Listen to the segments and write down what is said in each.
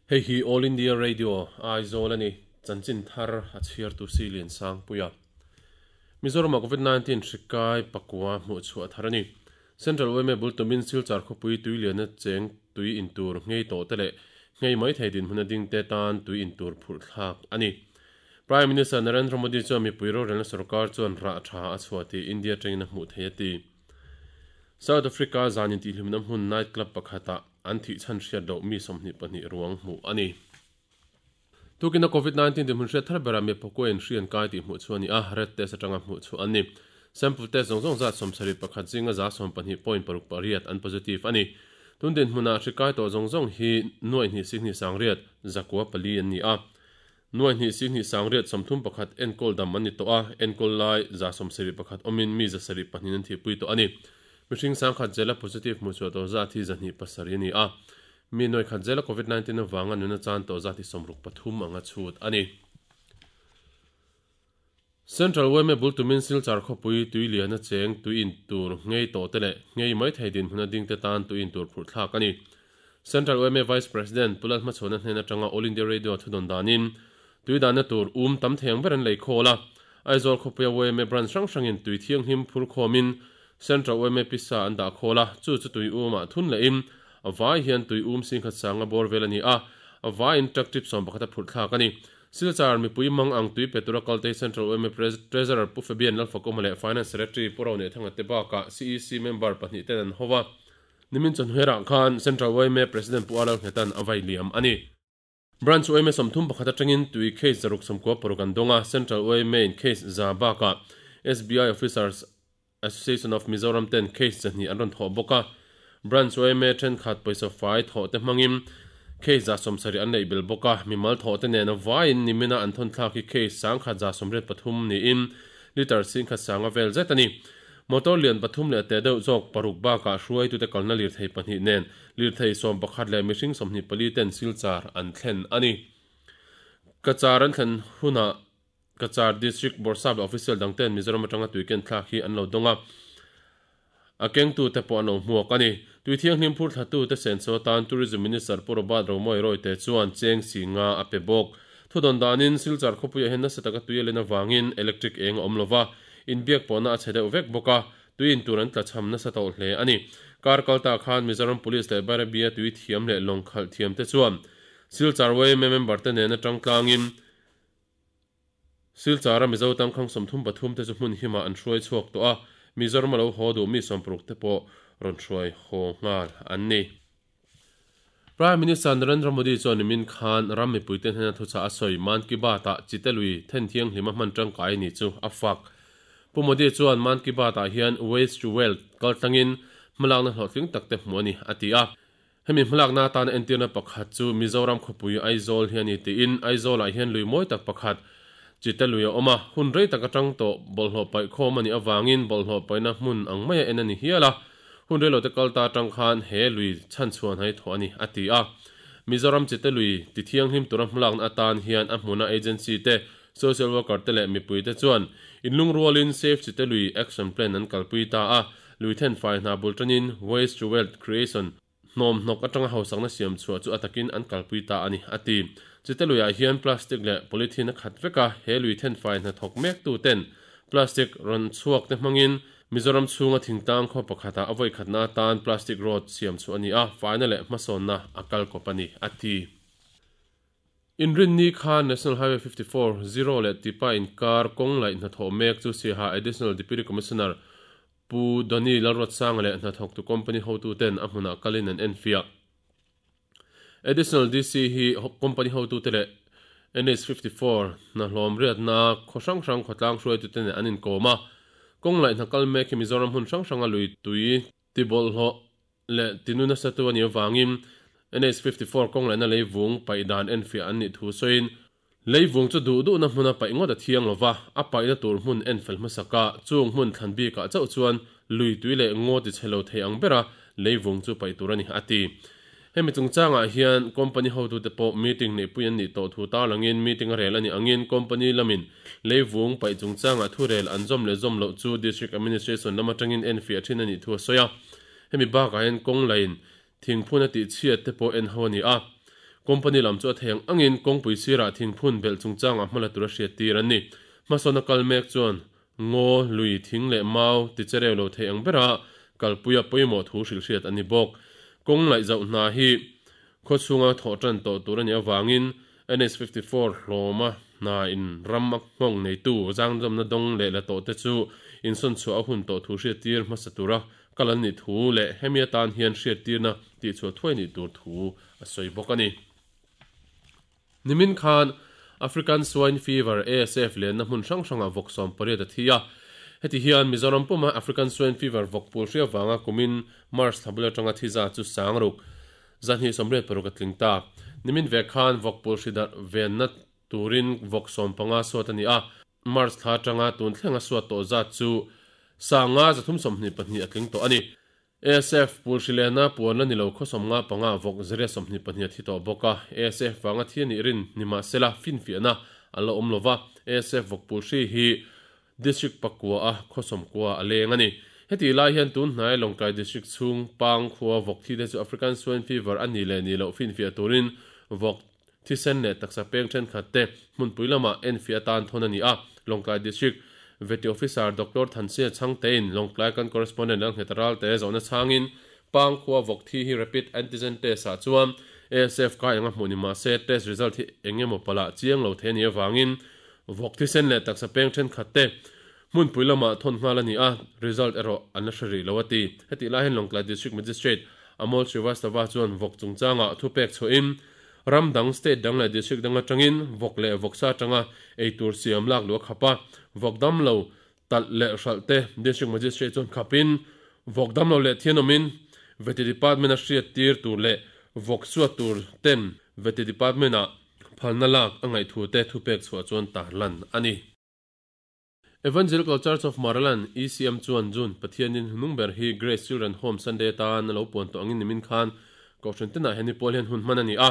Hei hi All India Radio, Aizawl a ni. Chanchin thar a chhiartu si Liansangpuia. Mizoramah Covid 19 hri kai pakua hmuh chhuah thar a ni. Central yma bul tumin Silchar khawpui tui liana cheng tui in tur nghei tawh te leh nghei mai thei dinhmun a ding te tan tui in tur phurh thlak a ni. Prime Minister Narendra Modi chuan mipui rorelna sorkar chuan rah tha a chhuah tih India atangin a hmuh thei a ti. South Africa zan intihhlimna hmun night club pakhatah an thih chhan hriat loh mi 22 ruang hmuh a ni. Tukina Covid 19 dinhmun hriat thar berah mi Phakuain hri an kai tih hmuh chu a ni a, red test atanga hmuh chu an ni. Sample test zawng zawng zat 71 zinga 12.68 an positive a ni. Tun dinhmunah hri kai tawh zawng zawng hi nuai hnih sing hnih sangriat zakua pali an ni a. Nuai hnih sing hnih sangriat 31 enkawl dam an ni tawh a, enkawl lai 71 awmin mi 72 an thihpui tawh a ni. Mihring sangkhat zela positive hmuh chhuah tawh zat hi 207 a ni a. Mi nuai khat zela Covid 19 avanga nuna chan tawh zat hi 63 anga chhut a ni. Central yma bul tumin Silchar khawpui tui liana cheng tui in tur nghei tawh te leh nghei mai thei dinhmun a ding te tan tui in tur phurh thlak a ni. Central yma Vice President Pu Lalhmachhuana hnen atanga All India Radio thudawn danin tui danna tur um tam thei ang ber an lei khawl a. Aizawl khawpuia yma branch hrang hrangin tui thianghlim phur khawmin Central yma pisa an dah khawl a, chu chu tui umah thun lehin a vai hian tui um singkhat sanga bawr vel a ni a, a vaiin truck trip 11 a phurh thlak a ni. Silchar mipui mang ang tui pe tura kalte Central yma Treasurer Pu Fabian Lalfakawma leh Finance Secretary Pu Ronei Thanga te bakah CEC member pahnih ten an ho a. Nimin chawhnuairah khan Central yma President Pu Arnold Nghetan a vai liam a ni. Branch yma 31 atangin tui case 196 an dawng a, Central yma in case za bakah SBI Officers Association of Mizoram ten case 200 an rawn thawh bawk a. Branch yma thenkhat pawisa fai thawh te hmangin case 70 an neih bel bawk a, mimal thawh te nen a vaiin nimina an thawn thlak hi case 1183 niin liter singkhat sanga vel zet a ni. Motor lian pathum leh te deuh zawk paruk bakah hruaitute kalna lirthei pahnih nen lirthei 11 leh mihring 24 ten Silchar an thlen a ni. Cachar an thlen hunah Cachar District Bawrhsap leh official dang ten Mizoram atanga tui ken thlak hi an lo dawng a, a kengtu te pawh an lo hmuak a ni. Tui thianghlim phur thlatu te senso atan Tourism Minister Pu Robert Romawia Royte chuan cheng si nga a pe bawk. Thudawn danin Silchar khawpuiah hian nasa taka tui a len avangin electric eng a awm lova, inbiak pawhna a chhe deuh vek bawk a, tui in tur an tlachham nasa tawh hle a ni. Kar kalta khan Mizoram Police leh Bairabia tui thiam leh lawng khalh thiam te chuan Silchar yma member te nen atang tlangin Silchara Mizo tangkhang 33 te chu hmun himah an hruai chhuak tawh a, Mizoram a lo haw duh mi 60 te pawh rawn hruai haw nghal an ni. Prime Minister Narendra Modi chuan nimin khan ram mipuite hnena thuchah a sawi Mann Ki Baat-ah chite lui then thianghlim a hman tangkai ni chu a fak. Pu Modi chuan Mann Ki Baat-ah hian Waste to Wealth kaltlangin hmalakna hlawhtling tak te hmuh a ni, a ti a. Hemi hmalakna atana entirna pakhat chu Mizoram khawpui Aizawl hi a ni tiin Aizawlah hian lui mawi tak pakhat Chite lui a awm a, hun rei tak atang tawh bawlhhlawh paih khawm a nih avangin bawlhhlawh paihna hmun ang maia en a ni hial a, hun reilote kal ta atang khan he lui chhanchhuan hai thawh a ni, a ti a. Mizoram Chite lui ti thianghlim tura hmalakna atan hian a hmuna agency te, social worker te leh mipui te chuan inlungrualin Save Chite Lui Action Plan an kalpui ta a, Lui thenfai hna bul tanin Waste to Wealth Creation hnawm hnawk atanga hausakna siam chhuah chu a takin an kalpui ta a ni, a ti. Chite luiah hian plastic leh polythene a khat vek a, he lui thenfai hna thawk mek tu ten plastic rawn chhuak te hmangin Mizoram chhunga thingtlang khaw pakhatah a vawi khatna atan plastic road siam chhuah a ni a, faina leh hmasawnna a kal kawp a ni, a ti. Inrinni khan National Highway 54, Zero leh Tipa inkar kawng laih hnathawh mek chu Siaha Additional Deputy Commissioner Pu Donny Lalruatsanga leh hnathawktu company hotuten a hmunah kalin an enfiah. Additional DC hi company hotute leh NH 54 hnahlawm riatna khaw hrang hrang khawtlang hruaitute nen an inkawm a. Kawng laih hna kal mek hi Mizoram hmun hrang hranga lui tui tibawlhhlawh leh tinu nasa tu a nih avangin NH 54 kawng laihna leivung paih dan enfiah an nih thu sawiin Leivung chu duh duhna hmuna paih ngawt a thiang lova, a paihna tur hmun en fel hmasaka chung hmun thlan bikah chauh chuan lui tui leh ngaw ti chhe lo thei ang bera leivung chu paih tur a ni, a ti. Hemi chungchangah hian company hotute pawh meeting neihpui an nih tawh thu tarlangin meeting a rel a nih angin company lamin leivung paih chungchangah thu rel an zawm leh zawm loh chu district administration lam atangin enfiah thin a nih thu a sawi a. Hemi bakah hian kawng lain thingphun a tihchhiat te pawh en ho a ni a. Company lam chu a thei ang angin kawngpui sirah thingphun belh chungchangah hmala tura hriattir an ni. Hmasawn a kal mek chuan ngaw, lui, thing leh mau ti che reu lo thei ang bera kalpuia pawimawh thu hrilhhriat a ni bawk. Kawng laihzauh hna hi khaw chhunga thawh tan tawh tur a nih avangin NH 54 hlawma hna in ram a nghawng neitu zangzawmna dawng leh la tawh te chu insawn chhuah a hun tawh thu hriattir hmasa tura kal an nih thu leh hemi atan hian hriattirna tihchhuah thuai nih tur thu a sawi bawk a ni. Nimin khan African Swine Fever, ASF, lenna hmun hrang hrangah vawk 18 a thi a. Heti hian Mizoram puma African Swine Fever vawk pul hria vanga kumin March thla bul atanga thi za chu 6000 286 a tling ta. Nimin ve khan vawk pul hri darh venna turin vawk 15 suat a ni a. March thla atanga tun thlenga suat tawh zat chu 5,322 a tling tawh a ni. ASF pul hri lena puan la ni lo khaw 55 vawk 122 a thi tawh bawk a. ASF vanga thi a nih rin ni mahsela finfiahna a la awm lova. ASF vawk pul hri hi District pakua a khaw 90 a leng a ni. Heti lai hian tun hnai Lawngtlai District chhung Pang khua vawk thi te chu African Swine Fever a ni leh ni loh finfiah turin vawk thisen leh taksa peng thenkhat te hmunpui lamah enfiah atan thawn a ni a. Lawngtlai District Vety Officer Doctor Thansia Chhangtein Lawngtlai kan Correspondent Lalngheta Ralte zawhna chhangin Pang khua vawk thi hi Rapid Antigen Test ah chuan ASF kai anga hmuh ni mahse test result hi eng emaw palah chiang lo thei a nih avangin vawk thisen leh taksa peng thenkhat te hmunpui lamah thawn nghal a ni a, result erawh an la hre rih lo a ti. Hetih lai hian Lawngtlai District Magistrate Amol Srivastava chuan vawk chungchangah thupek chhuahin ram dang, state dang leh district dang atangin vawk leh vawksa atanga eitur siam lak luh a khap a, vawk dam lo talh leh hralh te District Magistrate chuan khapin vawk dam lo leh thianawmin Vety Department a hriat tir tur leh vawk suat tur ten Vety Department ah phalna lak a ngaih thu te thupek chhuah chuan tarlan a ni. Evangelical Church of Maraland, ECM, chuan June Pathianin hnung ber hi Grace Children Home Sunday atan a lo puan tawh angin nimin khan Kohhran tinah he ni pawl hian hun hman a ni a.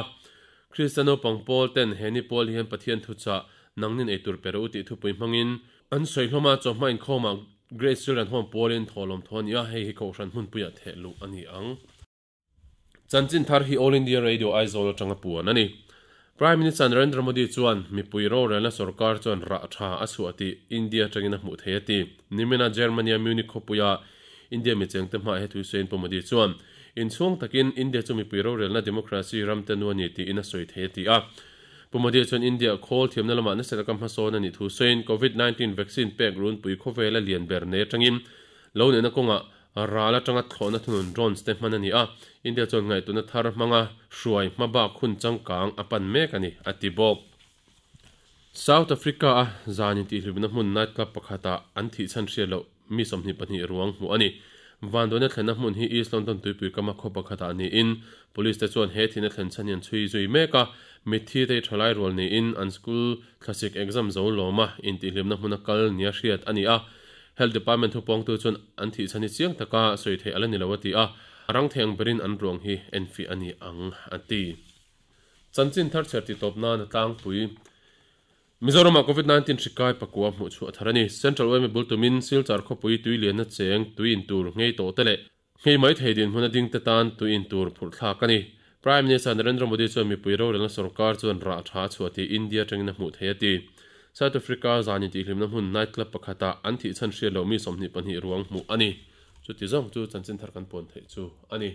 Krista naupang pawl ten he ni pawl hian Pathian thuchah nangnin eitur pe rawh u tih thupui hmangin an sawi hlawm a, chawhma inkhawmah Grace Children Home pawlin thawhlawm thaw a ni a, hei hi Kohhran hmunpuiah theh luh a ni ang. Chanchin thar hi All India Radio Aizawl atanga puan a ni. Prime Minister Narendra Modi chuan mipui rorelna sorkar chuan rah tha a chhuah tih India atangin a hmuh thei a ti. Nimina Germany-a Munich khawpuia India michengte hmaah he thusawiin Pu Modi chuan inchhung takin India chu mipui rorelna democracy ram te nu a ni tiin a sawi thei a ti a. Pu Modi chuan India khawl thiamna lamah nasa taka hmasawn a nih thusawiin Covid 19 vaccine pek runpui khawvela lian ber nei atangin lo neihna kawngah Ral atanga thlawhna thunun drones te hman a ni a, India chuan ngaihtuahna thar hmanga hruai hmabak hun changkang a pan mek a ni, a ti bawk. South Africa a zan intihhlipna hmun night club pakhatah an thih chhan hriat loh mi 22 ruang hmuh a ni. Vanduaina thlenna hmun hi East London tuipui kama khaw pakhatah niin Police te chuan he thihna thlen chhan hi an chhui zui mek a, mitthi te hi thalai rual niin an school thlasik exam zo lawma intihhlipna hmuna kal nia hriat a ni a. Health Department thupawngtu chuan an thih chhan hi chiang taka sawi theih a la ni lo a ti a, a rang thei ang berin an ruang hi enfiah a ni ang a ti. Chanchin thar chher tih tawp nan a tlangpui. Mizoramah Covid 19 hri kai pakua hmuh chhuah thar a ni. Central yma bul tumin Silchar khawpui tui lianna cheng tui in tur nghei tawh te leh nghei mai thei dinhmun a ding te tan tui in tur phurh thlak a ni. Prime Minister Narendra Modi chuan mipui rorelna sorkar chuan rah tha a chhuah tih India atangin a hmuh thei a ti. South Africa zan intihhlimna hmun night club pakhatah an thih chhan hriat loh mi 22 ruang hmuh a ni. Chuti zawng chu chanchin thar kan puan theih chu a ni.